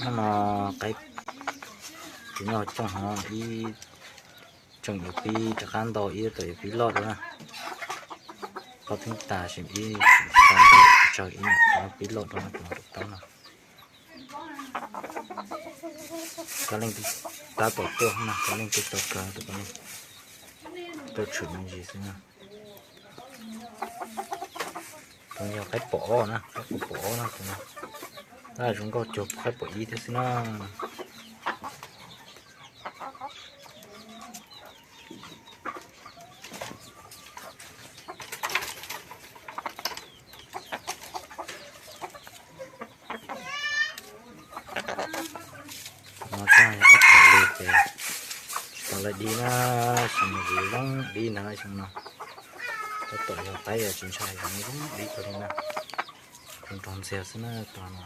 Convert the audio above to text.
No qaib, tus nyuj cooj no ib tseem yuav pib rov qab ntau ib, tab tom yuav pib loj dua na. Qhov theeb tas sim ib, tsaws ib nyuag qhov pib loj dua no, tus no tus taub no. Koj leej twg tab tom tuaj no, koj leej twg tau kawg, koj leej tuaj tshwm me ntsis xwb na. Tus yog qaib pom ob na, qaib pom ob na tus no. Tab zoo nkauj cuag qaib pom ib thiab xwb na. No tag yog qaib pom li ces tsis tau lawm dib na, xyoo no zoo dib ntag xyoo no. Tab tom yog qaib yog tsis ntshai, zoo dib kawg li na. Zoo nrog ntxiag xwb na tus no.